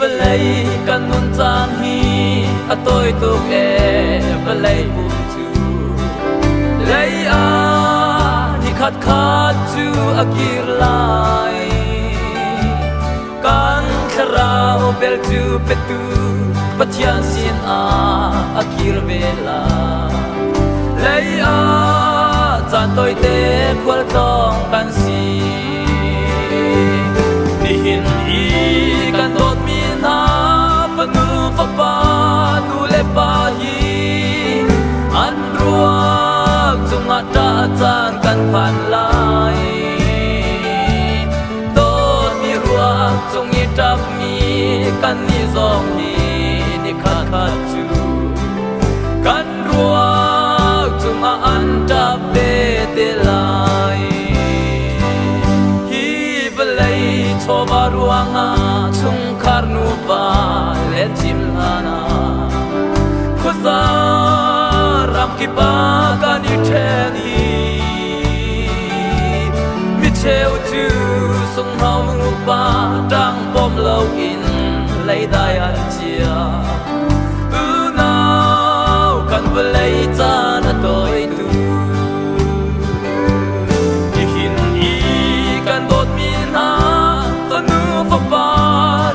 Vawlei kan nun caan hi a tawi tuk ee vawlei pum cu lei ah nikhat khat cu a kir lai. Kan thlarau bel cu petu Pathian sin ah a kir ve lai. Lei ah caan tawite khualtlawng kan si. Nihin i kan dawtmi hna fanu fapa nu le pa hi an ruak cungah ṭah caan kan phan lai. Dawtmi ruak cung i ṭapmi kannih zong hi nikhat khat cu kan ruak cungah an ṭap ve te lai. Hi vawlei chawva ruangah chungkhar nuva le cim hlanah khuaza ramkip ah kan i ṭhen i Micheu cu sunghno nupa ṭang pom loin leidai an chia. Unau kan vawlei caan a tawi tu. Nihin i kan dawtmi hna fanu fapa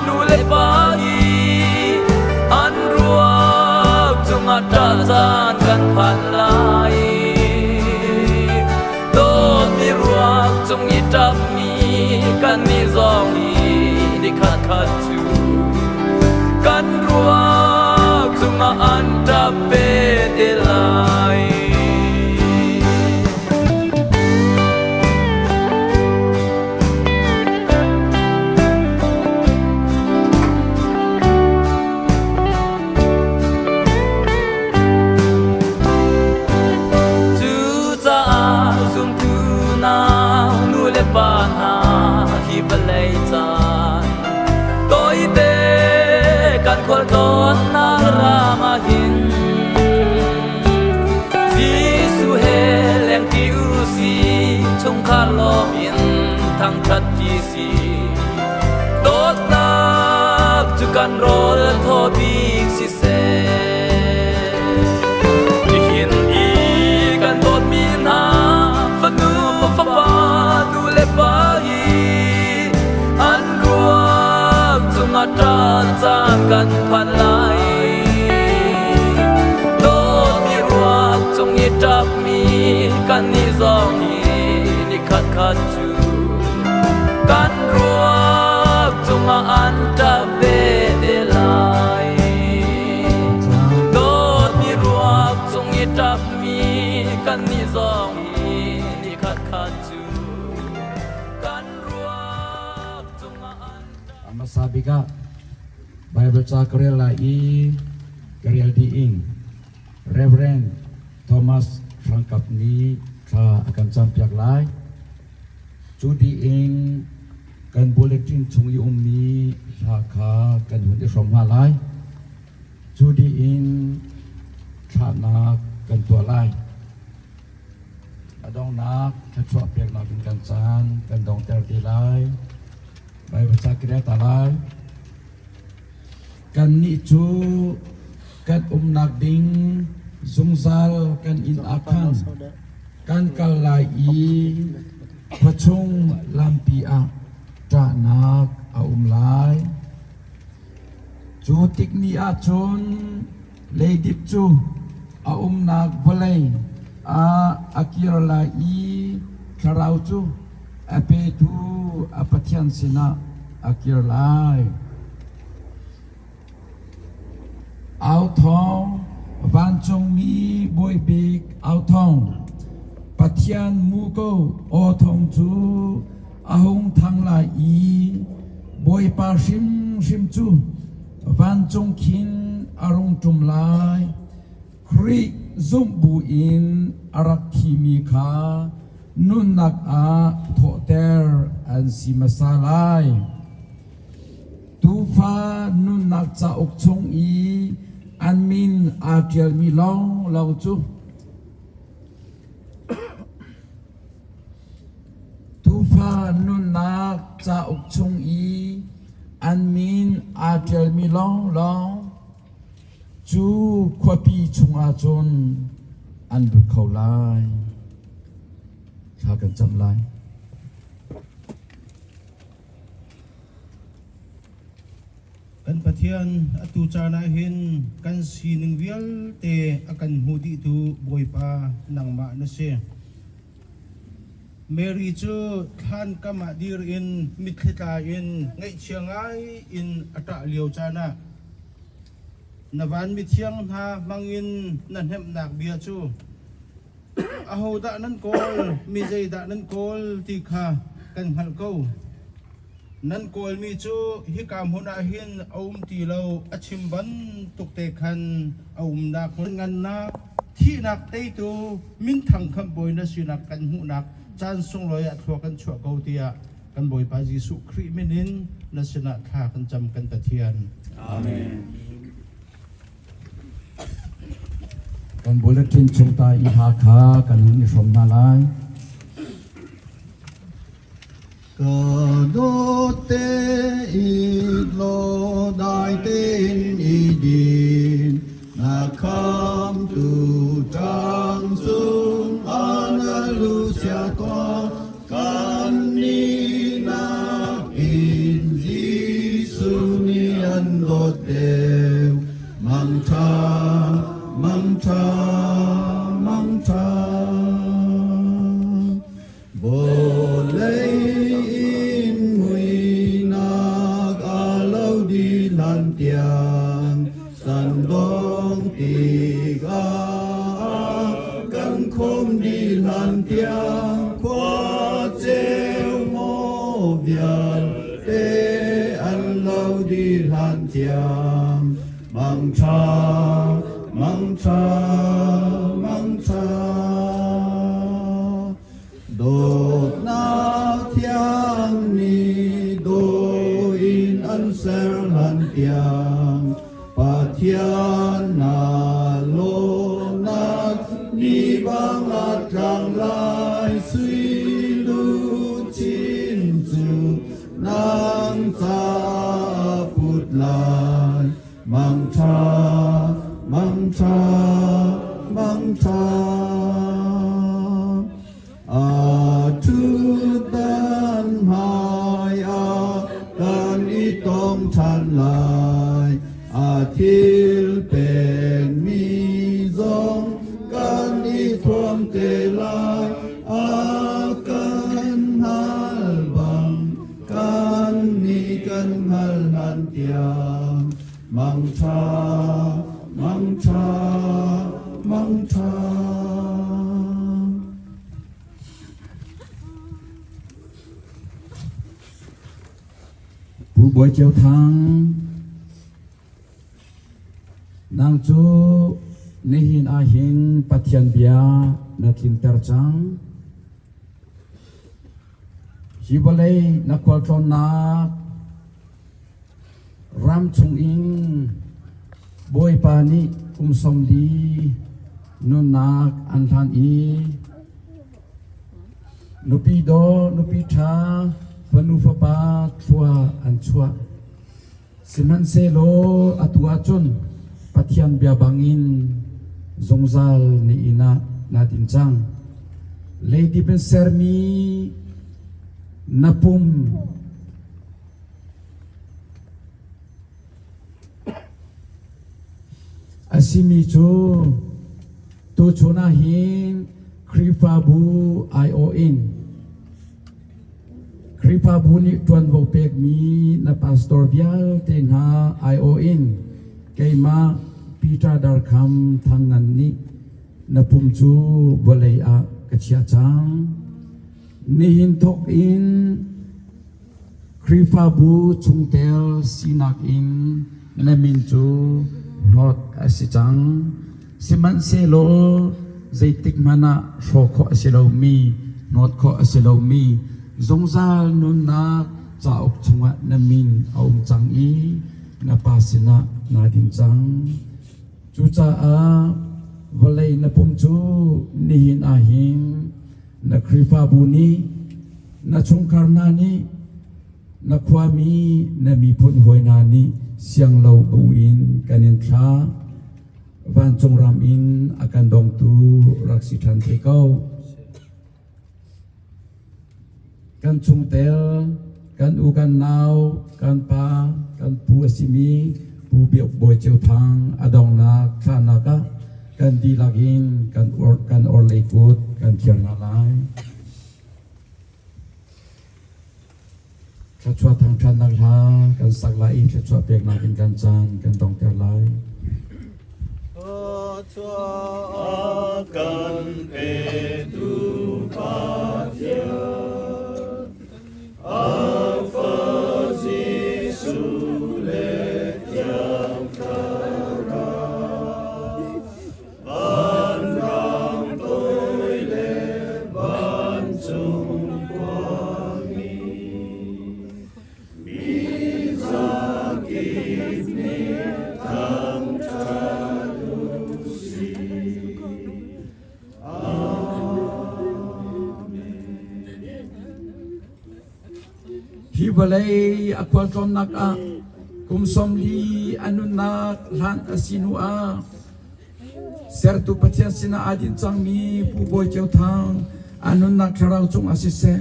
nu le pa i an ruak cungah ṭah caan kan phan lai. Dawtmi ruak cung i ṭapmi kannih zong hi nikhat khat cu kan ruak cungah an ṭap ve te lai. Cucaah zumtu nau nu le pa hna hi vawlei caan tawite kan khualtlawnnak ram ah hin Jesuh he lengṭi u si chungkhar lawm in thangṭhat ṭi si dawtnak cu kan rawl thaw bik siseh. Nihin i kan dawtmi hna fanu fapa nu le pa hi an ruak cungah ṭan caan kan phan lai. Dawtmi ruak cung i ṭapmi kannih zong hi nikhat khat cu kan ruak cungah an ṭap ve te lai. Dawtmi ruak cung i ṭapmi kannih zong hi nikhat khat cu kan ruak cungah an ṭap. A hmasa bik ah Bible ca ka rel lai i ka rel dih in Reverend Thomas Hrangkap nih thla a kan campiak lai. Cu dih in kan bulletin chung i ummi hla kha kan hun i hrawm hna lai. Cu dih in thlahnak kan tuah lai. A donghnak thluachuah peknak in kan caan kan dongter te lai. Bible ca ka ta lai. Kannih cu kan umnak ding zungzal kan inn ah khan kan kal lai i khuachung lampi ah ṭahnak a um lai. Cu tik ni ah cun leidip cu a umnak vawlei ah a kir lai i thlarau cu a petu a Pathian sinah a kir lai. Au thawng, vancungmi bawi bik au thawng, Pathian muko aw thawng cu a hung thang lai i Bawipa hrimhrim cu vancung khin a rung ṭum lai. Khrih zumh buin a rak thimi kha nunnak ah thawhter an si hmasa lai. Tuufa nunnak cauk chung i an min aa ṭialmi lawnglawng cu Tuufa nunnak cauk chung i. An min aa ṭialmi lawnglawng cu khuapi chungah cun an lut kho lai. Thla kan cam lai. Kan Pathian, atu caan ah hin kan sining vialte a kan hmu dihtu Bawipa nangmah na si. Mary cu thlan kam ah dir in mitthli tla in ngaihchia ngai in a ṭah lio caan ah na van mithiang hna hmangin na hnemhnak bia cu ahodah nan kawl, mi zeidah nan kawl ti kha kan hngalh ko. Nan kawlmi cu hika hmun ah hin a um ti lo, a chim bantuk te khan a umnak hmun ngannak, thihnak teitu minthang khamhbawi na sinak kan hmuhnak caan sunglawi ah thlua kan chuah ko tiah kan Bawipa Jesuh Khrih min in na sinah thla kan cam kan Pathian. Amen. Kan bulletin chung ta i hla kha kan hun i hrawm hna lai. Ka dawt te i law dai tein i din, na khamtu ṭang cung ah na lu chia tuah, kan nihnak in Jesuh nih an dawt deuh. Mangṭha, mangṭha, mangṭha. Vawlei in muihnak a lo dih hlan tiang sandong tikah kan khom dih hlan tiang khua ceu maw vialte an lo dih hlan tiang mangṭha mangṭha mangṭha Dawtnak thiang nih daw in an ser hlan tiang Pathian na lawmnak ni bang a tlang lai sui luchin cu nang caah put lai mangṭha mangṭha mangṭha A ṭhutdan hmaiah kan i tong ṭhan lai. A thil pekmi zong kan i thuam te lai. A kan hngal bang kannih kan hngal hlan tiang. Mangṭha, mangṭha, mangṭha. Pu Bawi Ceu Thang, nang cu nihin ahhin Pathian bia na tlinter cang. Hi vawlei na khualtlawnnak Ram chungin Bawipa nih kum 40 nunnak an hlan i nupi daw nupi ṭha fanu fapa thlua an chuah. Sihmanhsehlaw atu ahcun Pathian bia bangin zungzal ni inn ah naa din cang. Leidip in sermi na pum A simi cu tuchun ah hin Khrihfabu aiawh in Khrihfabu nih ṭuanvo pekmi na pastor vialte hna aiawh in keimah Peter Darkham Thang Ngan nih na pum cu vawlei ah ka chiah cang. Nihin thawk in Khrihfabu chungtel sinak in na min cu hnawt a si cang. Sihmanhsehlaw zeitikhmanh ah hrawh khawh a si lomi, hnawt khawh a si lomi zungzal nunnak cauk chungah na min a um cang i na Pa sinah naa din cang. Cucaah vawlei na pum cu nihin ah hin na Khrihfabu nih na chungkhar hna nih Na khuami na miphun hawi hna nih siang lo buin kan in thlah. Vancung ram in a kan dongtu rak si ṭhan te ko. Kan chungtel, kan u kan nau, kan pa, kan pu a simi Pu Biak Bawi Ceu Thang a donghnak thlahnak ah kan dihlak in kan or kan orhlei kut kan thiar hna lai. Thluachuah thangṭhatnak hla kan sak lai i thluachuah peknak in kan caan kan dongter lai. Thluachuah kan petu Pathian, a Fa Jesuh le Thiang Thlarau, vanrang toi le vancung khuami, mi zakip nih thangṭhat u sih. Amen. Hi vawlei a khualtlawnnak ah kum 40 a nunnak hlan a si hnu ah Sertu Pathian sinah aa din cangmi Pu Bawi Ceu Thang a nunnak thlarau cungah siseh,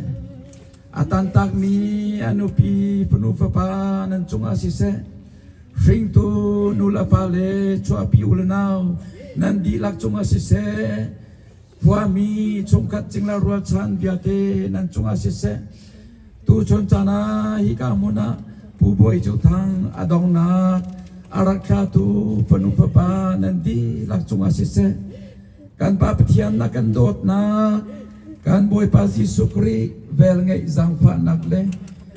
a tantakmi a nupi fanu fapa nan cungah siseh, hringtu nu le pa le chuahpi u le nau nan dihlak cungah siseh, khuami chungkhat cingla rualchan vialte nan cungah siseh, Tuchun caan ah hika hmun ah Pu Bawi Cu Thang a donghnak a rak thlatu fanu fapa nan dihlak cungah siseh, kan Pa Pathian na kan dawtnak, kan Bawipa Jesuh Khrih velngeih zaangfahnak le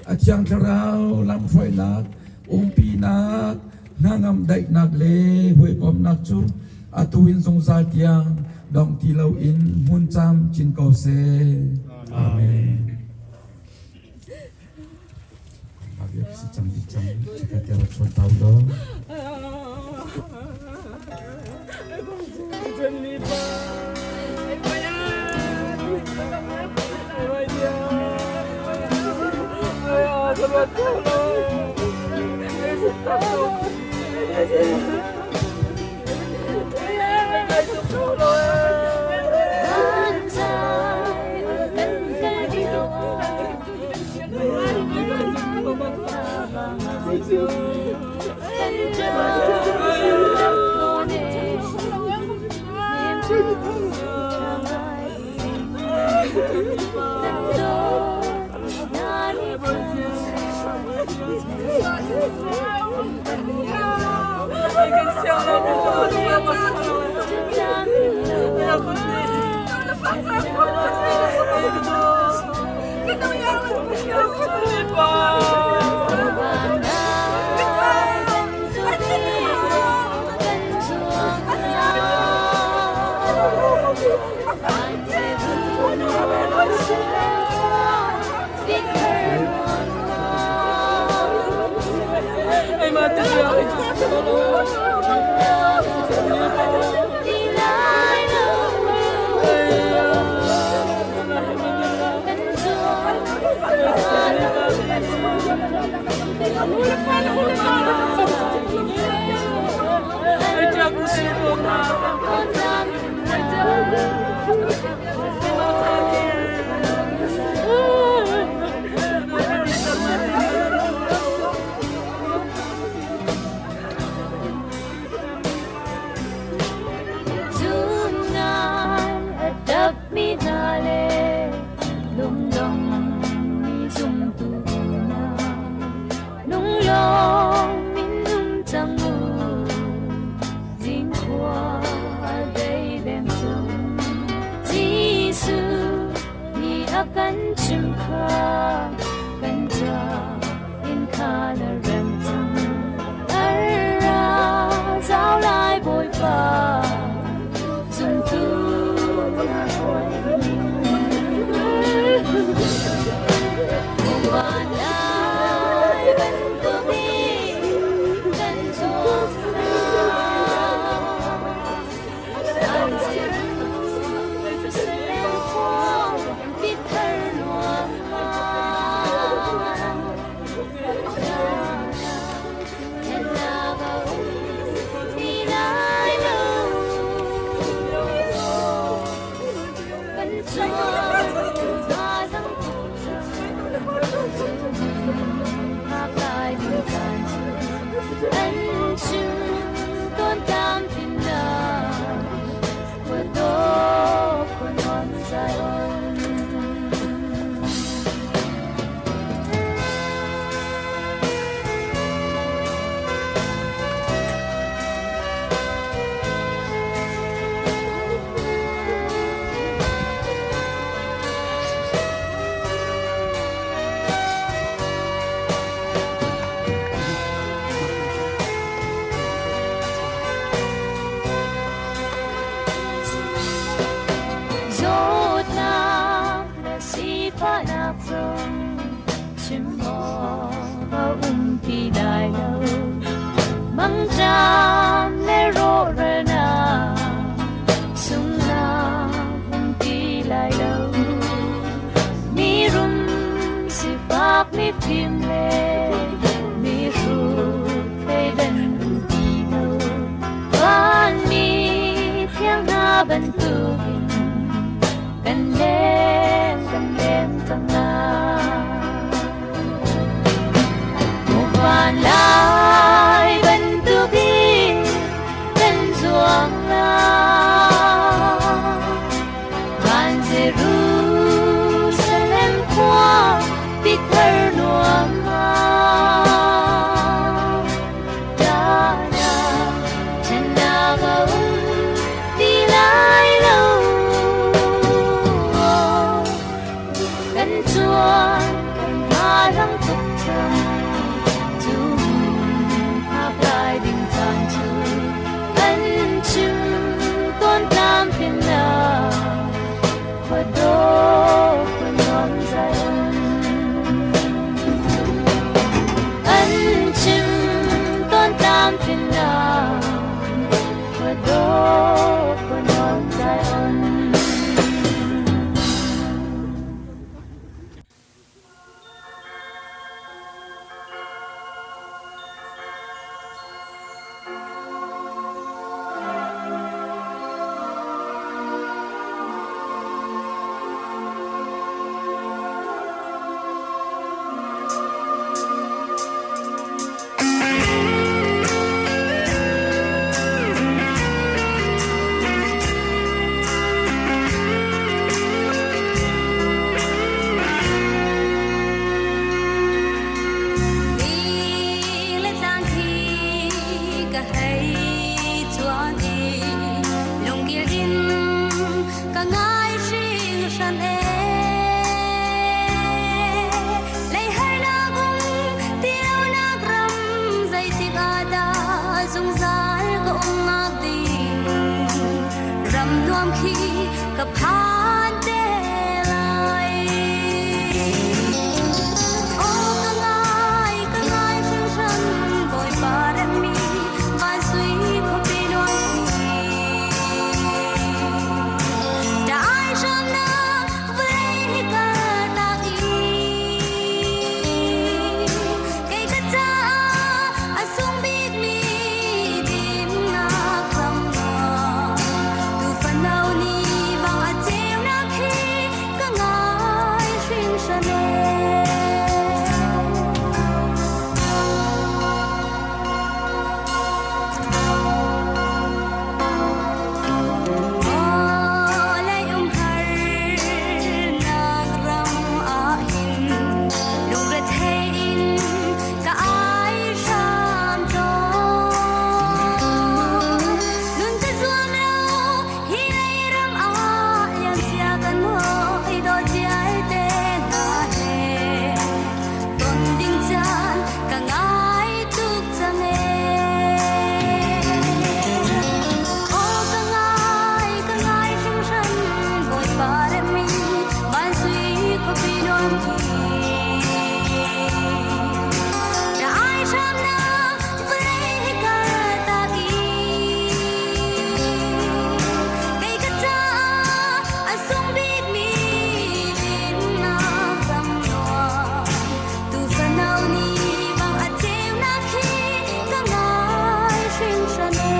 a Thiang Thlarau lamhruainak, umpinak, hnangam daihnak le hawikomhnak cu atu in zungzal tiang dong ti loin hmun cam chin ko seh. Amen. hei chuan i lungkil in ka ngai hringhran e. Lei harnak um ti lonak ram zeitik ah dah zungzal ka umnak ding ram nuam khi ka phan te lai. Aw ka ngai hringhran Bawipa remmi van sui khuapi nuam khi. Dai hramnak vawlei hi kaltak i kei ka caah a sung bikmi dinnak ram nuam tuufano nih bang a ceunak khi ka ngai hringhran ee. Vawlei umharnak ram ah hin lungrethei in ka ai hram tawn. Nun ka zuam lo hi lei ram ah liamcia kan hawi dawt vialte hna he ton ding caan ka ngai tuk cang ee. Aw ka ngai hringhran Bawipa remmi van sui khuapi nuam khi. Na ai hramnak vawlei hi kaltak i kei ka caah a sung bikmi dinnak ram nuam tuufano nih bang a ceunak khi ka ngai hringhran ee.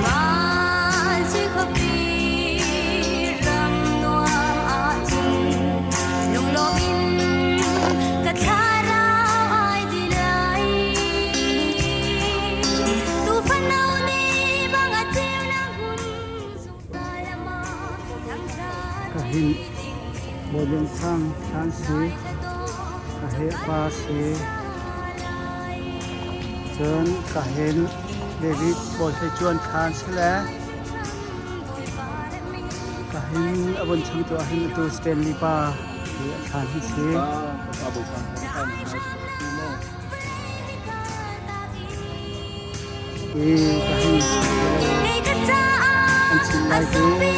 Van sui khuapi ram nuam ahcun lunglawm in ka thlarau ai di lai. Tuufano nih bang a ceunak hmun zungzal amah thangṭhat Ka hin Bawiling Thang Thlan si, ka he pa si. Cun ka hin David Bawi Hlei Cuan Thlan si le ka hin a vun changtu ah hin atu Stanley pa hi a thlan hi si. Hi ka hin an chim lai te bak si.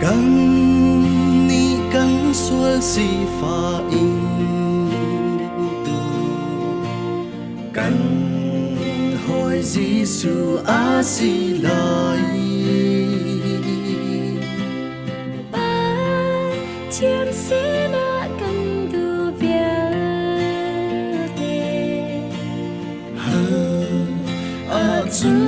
Kan nih kan sual sifah in tu kan hawi Jesuh a si lai. Pathian sinah kan duh vialte. Hal ahcun.